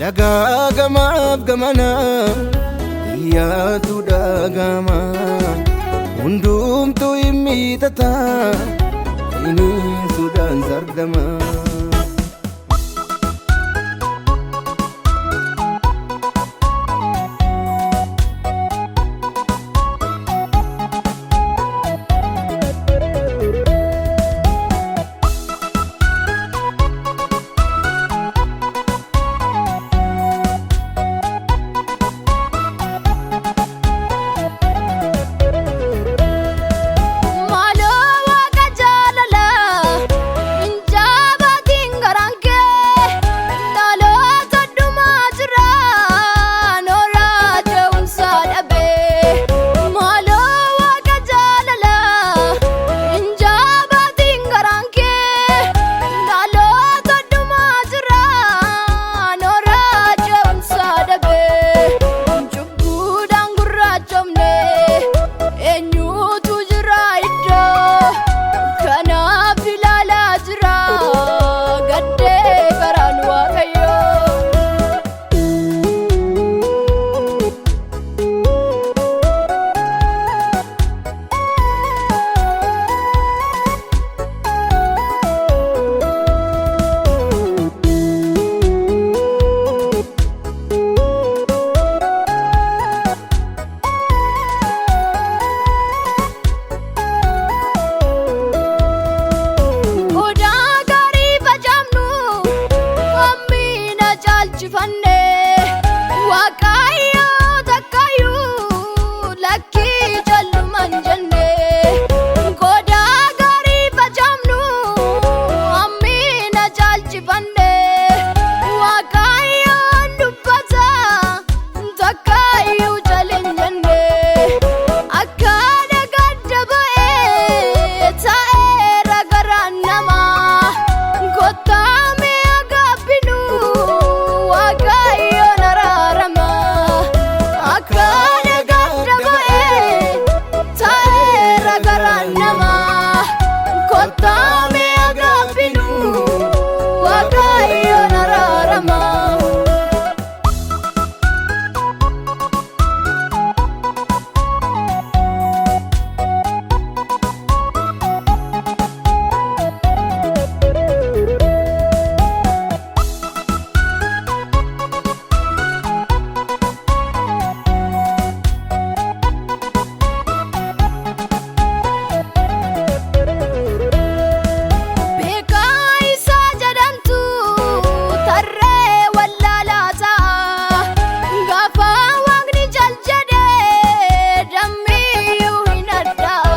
Lagaa gamaaf gamana iyyaatu dhagama hundumtuu hin miidhata ciniinsuudhaan sardama. Maaloo waaqa jaalalaa injaabatiin garaan kee dhaloota dhumaa jira nooraa je'umsa dhabee. Maaloo waaqa jaalalaa injaabatiin garaan kee dhaloota dhumaa jira nooraa je'umsa dhabee. Cubbuudhaan gurraachomne eenyutu jira iddoo kanaaf ilaalaa jira gaddee karaan waaqayyoo. Odaa gaarii facaafnu hammina caalchifanne waaqayyo takkayyuu lakkii calluman jenne. Odaa gaarii facaafnu hammina caalchifanne waaqayyo dubbata takkayyuu calin jenne. Akka dhagaa ba'ee taa'eera garaan namaa kottaa mi'a gaabbinu waaqayyoon araarama. Akka dhagaa ba'ee taa'eera garaan namaa kottaa mi'a gaabbinu waaqayyoon araarama. Beekaa isaa jedhamtu tarree wallaalaa ta'a. Gaafa waaqni jal jedhee dammiyyuu hin adda'a.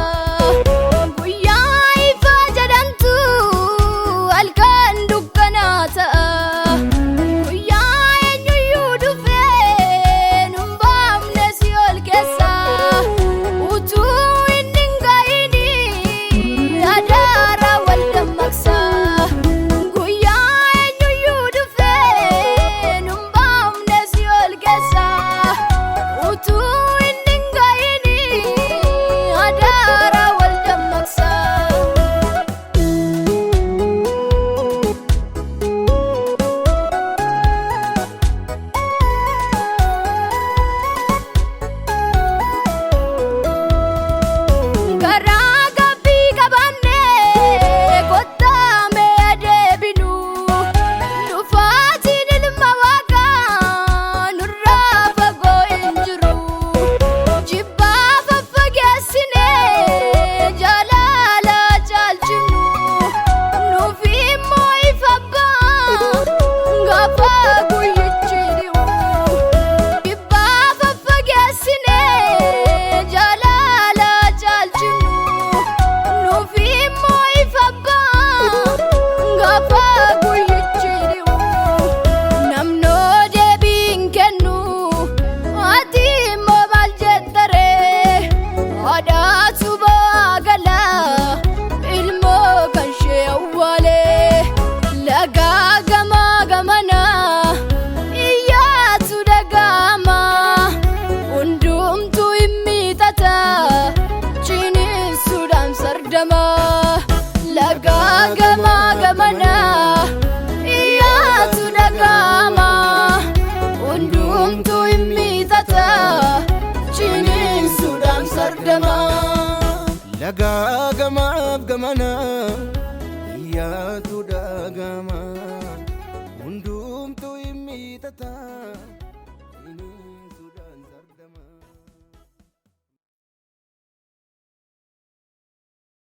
Guyyaa ifa jedhamtu halkan dukkanaa ta'a. Guyyaa eenyuyyuu dhufee nun baafne si ol keessa. Utuu inni hin ga'iin adaara wal dammaqsa. Guyyaa eenyuyyuu dhufee nun baafne si ol keessa. Utuu inni hin ga'iin adaara wal dammaqsa. Karaa gaaffii qabaannee kottaa mee adeebinu dhufaatiin ilma waaqaa nurraa fagoo hin jiru. Jibbaa faffageessinee jaalala caalchinu nuuf immoo ifa ba'a gaafa guyyichi dhi'u. Jibbaa faffageessinee jaalala caalchinu nuuf immoo ifa ba'a gaafa guyyichi dhi'u. Namnoo deebii hin kennu ati immoo maal jettaree haadhaatu ba'aa gala ilmoo kan ishee awwaalee lagaa gamaa gamanaa iyyaatu dhaga'ama hundumtuu hin miidhata ciniinsuudhaan sardama lagaa gamaa gamanaa iyyaatu dhaga'ama. Lagaa gamaaf gamana iyyaatu dhagama hundumtuu hin miixata.